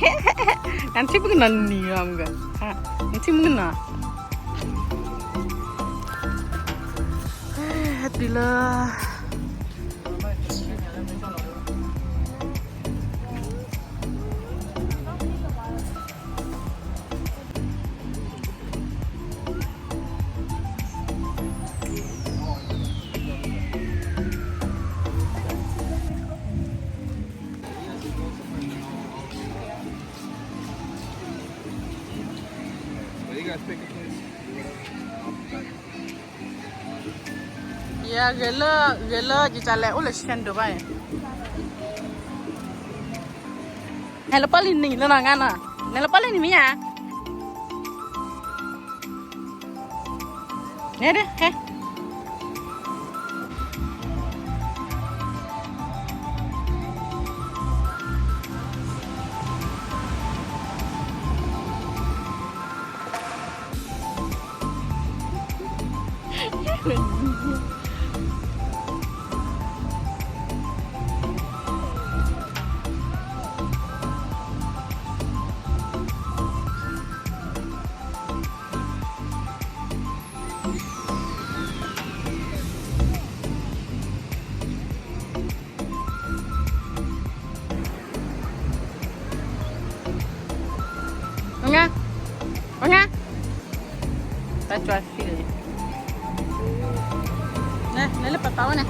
နထံၣ်မုၣ်ကနီၤနံၤလီၤမုၢ်ဂၤ, နထံၣ်မုၣ်ကနီၤ, ဟဲတုၤလၢ ယဂဲၤလၢ ဂဲၤလၢ ယကလဲၤအိၣ်လၢ Shenton ဘၣ်န့ၣ်, ဟဲလၢပီၣ်လံနံၤလၢနီၤ ငါနီၤ, နဲလၢပီၣ်လံနံၤမ့ၢ်ဧါ, နဲဒၣ်ဟဲ ပငါ, ပငါ, တၢ်ကွၢ်ဖံးလံ, နဲ, နဲလၢပပာ်ဝဲန့ၣ်,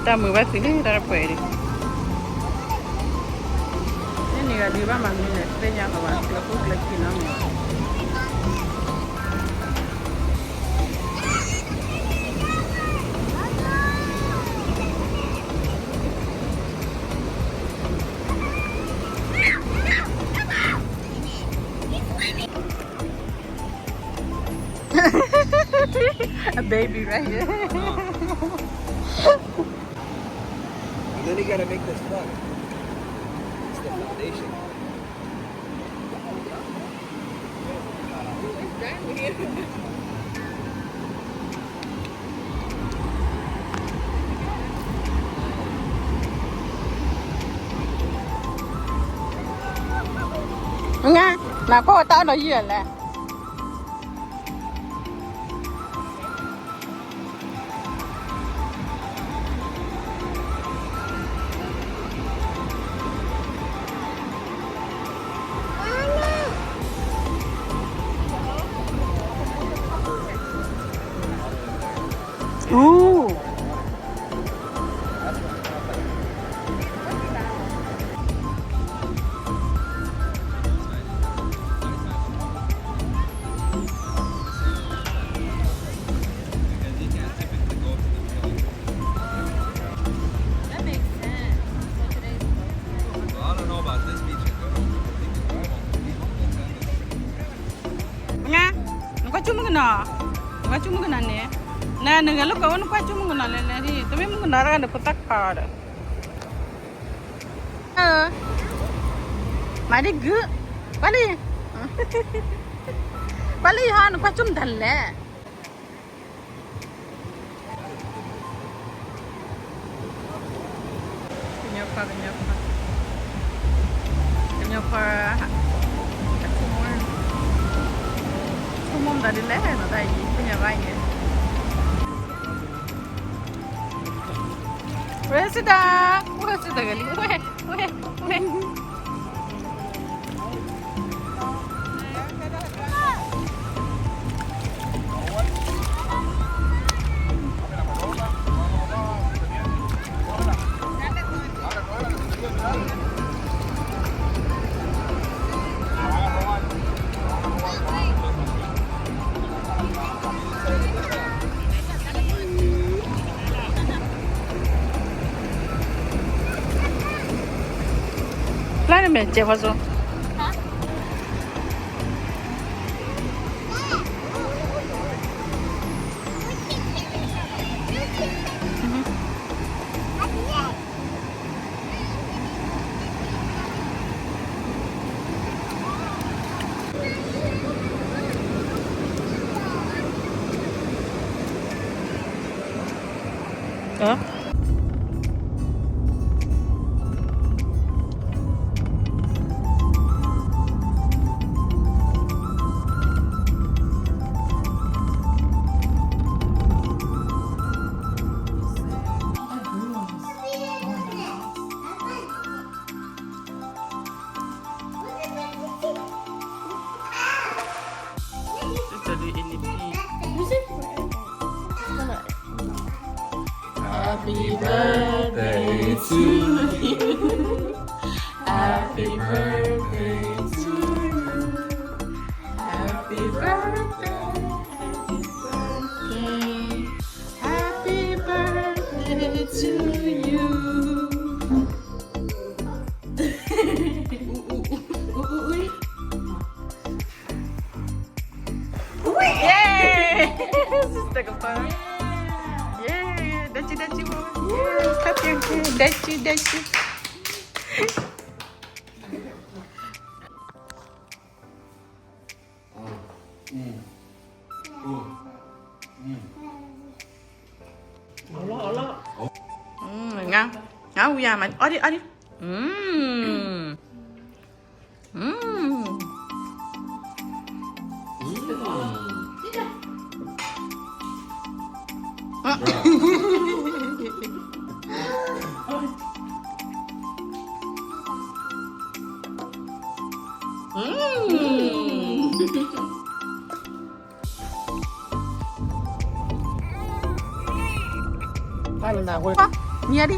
တၢ်မုာ်ဘၣ်သုန့ၣ် တၢ်တပှဲၤဒံး, န့ၣ်န့ၣ်ဂၤဒံးဘၣ်မၤမံၤလဲၣ် သ့ၣ်ညါလီၤဘၣ် ကျၢၤခိၣ်ကျၢၤခံနီတမံၤဘၣ်. A baby right here. And then you gotta make this fun. It's the foundation. Nga, na ko ta no yi le. Ooh. That makes sense. So today's Well, I don't know about this beach. Nga, nkwá cúm mú k'nọ̀n, nkwá cúm mú k'nọ̀n ní, nà nà g'a lú k'o nkwá cúm mú k'nọ̀n leh leh rí, tmí mú k'nọ̀n rá dih pô tá k'aw dih. Màdí gǿ, pálí, pálí hò nkwá cúm dá leh. K'nyɔ́ pɔ́, k'nyɔ́ pɔ́, k'nyɔ́ pɔ́, a k'mú, k'mú mdɔ̌ dí lɛ́ nɔ tǎ yí k'nyɔ́ bá yɛ. Wé síta, wé síta gɛ lí, wé, wé, wé. မ့ၢ်ကဲဖီစိ Happy birthday to you. Happy birthday to you. Happy birthday, happy birthday, happy birthday to you. Ooh, ooh, ooh, ooh, ooh, ooh. Yay! Sister ka pa. Yay! Daci, daci, mama. Yay! Clap your hand. Daci, daci. Nga, nga wia ma, adi, adi. Mm. Mm. Mia đi.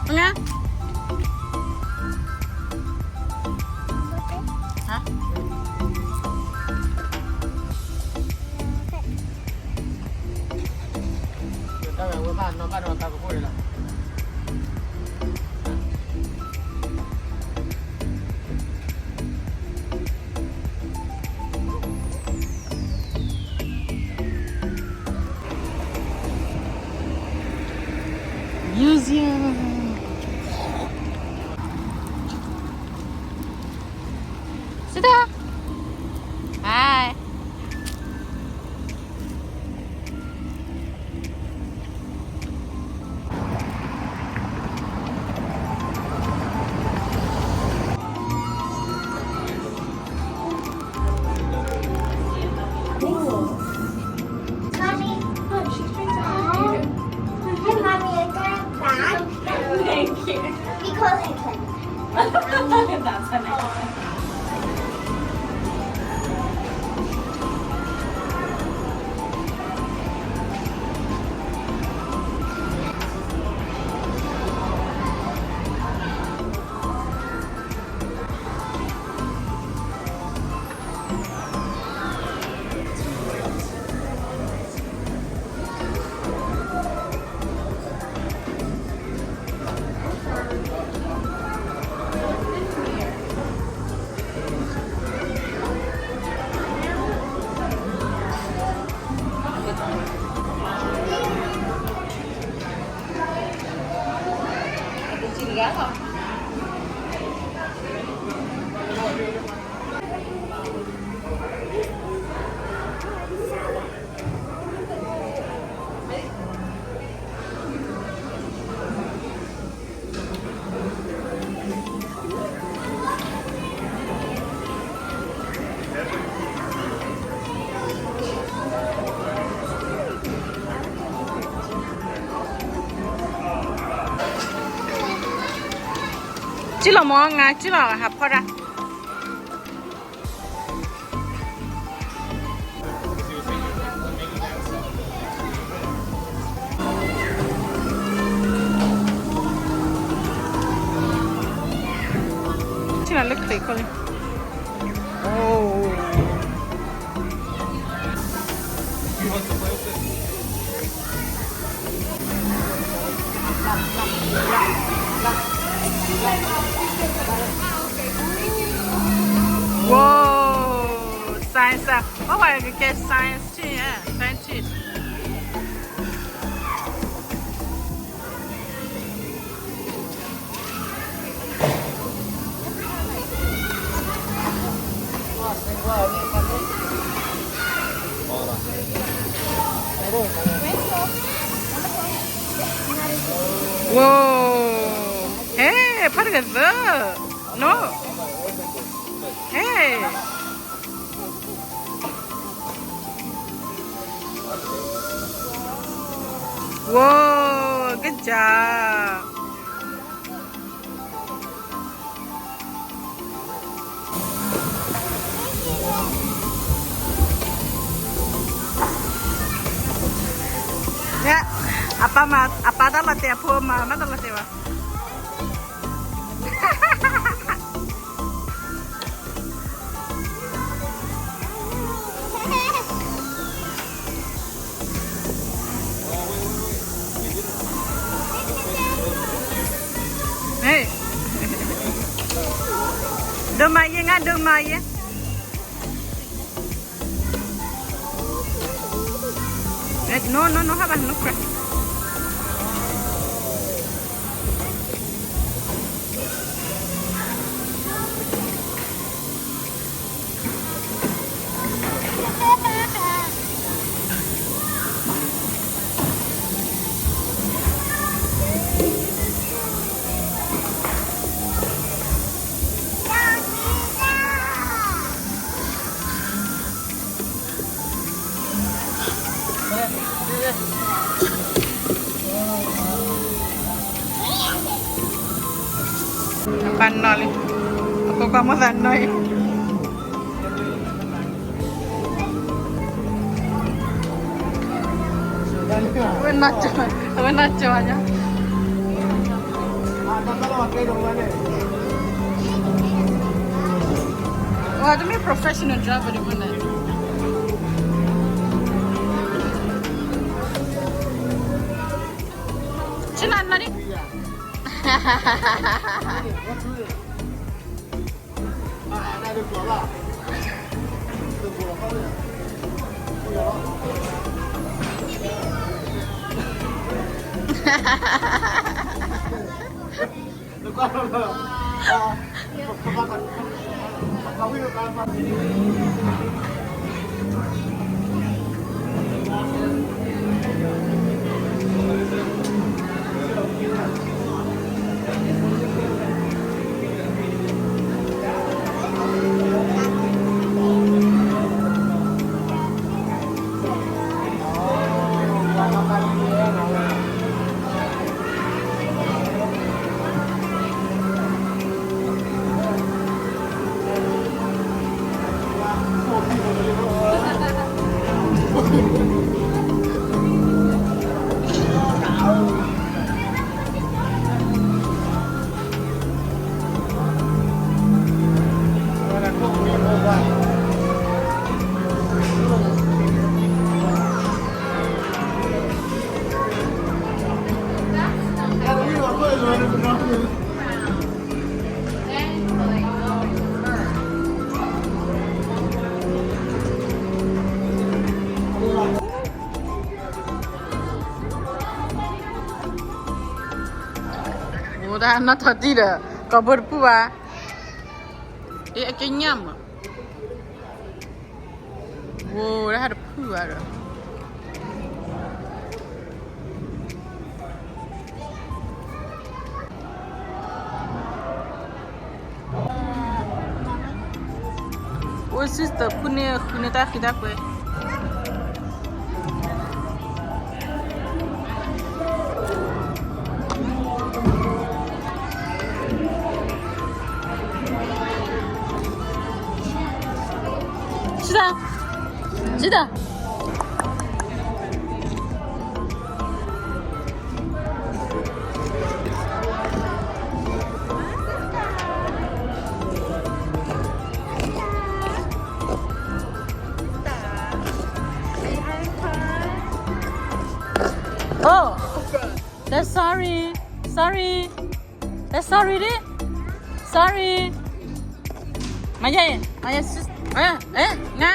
Nga. Hả? Museum. Sit down. Hi. Mommy, put, um, give Mommy a grab bag. Thank you. Because I can. That's a nice one. Cílọ̀mọ́, nga cílọ̀ hapọ́dá. Whoa, science อ่ะ เพราะว่าแก science ที่อ่ะ scientist. Whoa. Hey, ဖတ်ကသၢ. No. Hey. Whoa, good job. အပၢ်မၤ အပၢ်တၢ်လီၤတဲာ် အဖိမၤ မၤတၢ်လီၤတဲာ်ဘၣ်. ဒိးမၤယဲ ငါဒိးမၤယဲ. No, no, no, ဟါဘၣ် no cry. ပၢ်နီၢ်လံ, အဖိခွါမိၢ်သးနီၢ်အံၤ, အဝဲနီၢ်ကၠီ, အဝဲနီၢ်ကၠီညါ. ဝဲတမ့ၢ် professional driver ဒ်မ့ၢ်န့ၣ်, ဆ့နၤနီၢ်ဒံး. Ora, no totira, kabur pua. E, aqui nhama. Ora, pua. Ô sister, ဖုန့ၣ် ဃုန့ၢ်တၢ်ဃံတၢ်ကွဲ. Oh, that's sorry. Sorry. That's sorry, deh. Sorry. မယဲ မယဲ sis, အဲ အဲ ငါ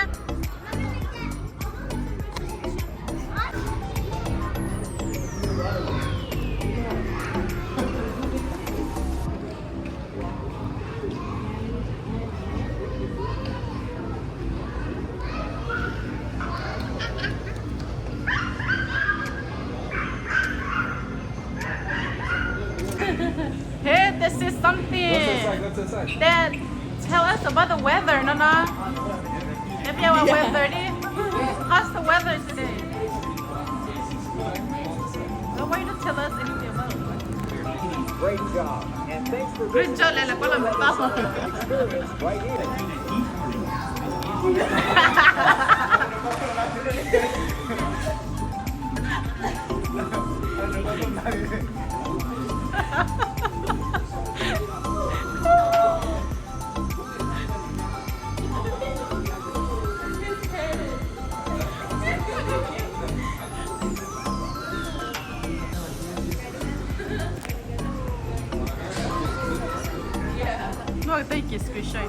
Hey, this is something that tell us about the weather, no, no. Maybe our weather, eh? How's the weather today? No way to tell us anything about it. Great job. And thanks for visiting. Good job, Lele. Experience right here. No, thank you, screenshot.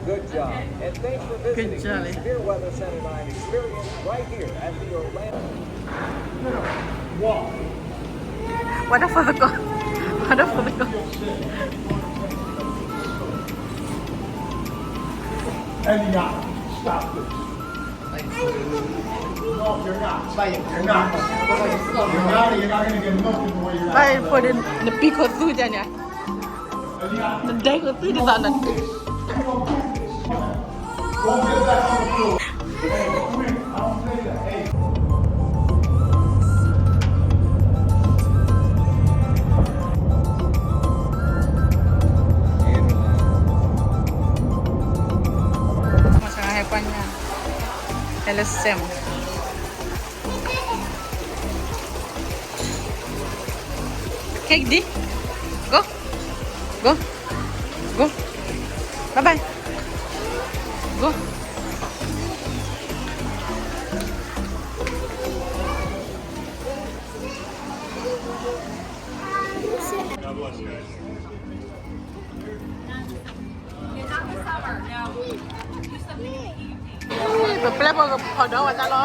Good job. And thanks for visiting Good job. These Fear Weather Center nine experience right here at the Orlando. What a for the go. What a for the go. Eliana, stop this. No, you're not. You're not. You're not, you're not gonna get nothing the way you're acting. Put in the pico food, Daniel. The day of food is on the. Don't get back on the floor. Hey, come here. I don't play that. Hey. Machanga he paña. Él es Sam. Cake di. Go. Go. Go. Bye bye. Go. Pepele pok phodo wata lo.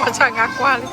Machanga kuali.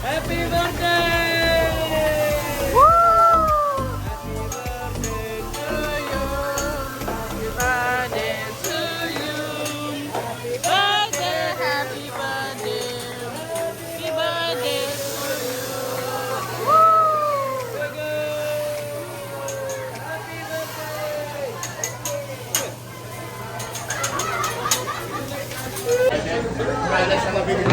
Happy birthday! Woo! Happy birthday to you. Happy birthday to you. Happy birthday, happy birthday. Happy birthday to you. Woo! Happy birthday.